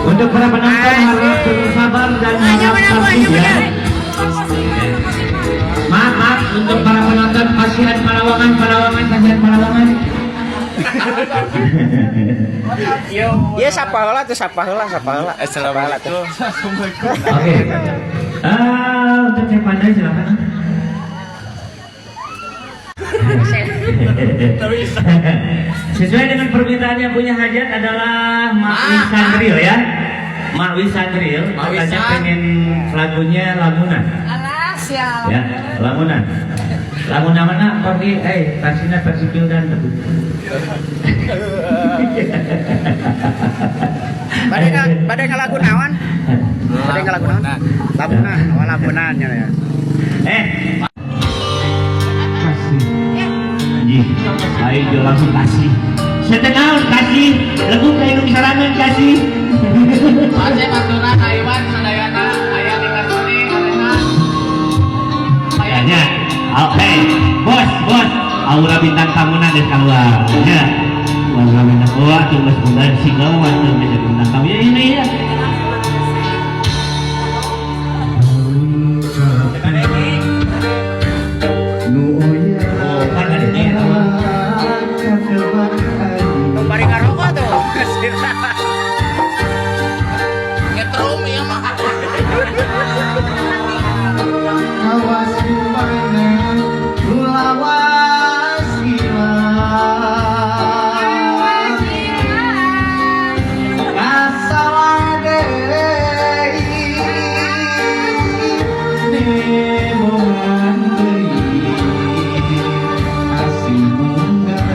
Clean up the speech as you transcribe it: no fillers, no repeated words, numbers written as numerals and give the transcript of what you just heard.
Untuk para penonton harap bersabar dan harap tertib ya. Maaf, maaf untuk para penonton pasihan Palawangan, Palawangan, pasihan Palawangan. Iya, sapa heula tuh, sapa heula, sapa heula. Assalamualaikum. Oke. Ah, untuk yang pandai silakan. Sesuai dengan permintaan yang punya hajat adalah Mak Wisandril ya. Mak Wisandril katanya pengen lagunya Lamunan. Alah, siap. Ya, Lamunan. Lamunan mana? Pergi, versinya versi Pildan. Bade ngalagu naon? Bade ngalagu naon? Lamunan, oh lamunan nya ya. Eh. Kasih. Anjing, ayo langsung kasih. Setenaun kasih, lebu ka indung sarangan kasih. Masih maturan Aiwan sadayana aya di kasuni arenan. Kayaknya, oke, bos, bos, aura bintang tamuna geus keluar. Ya. Aura bintang, wah, tuh geus bulan single, wah, tuh geus jadi bintang tamu. Ya, ini ya. Oh, kan ada dia. Tuh bari ngarokok tuh. Ngetrum ieu mah. Kawas mana lawas hilang kasalah deui nembongan deui asih munggah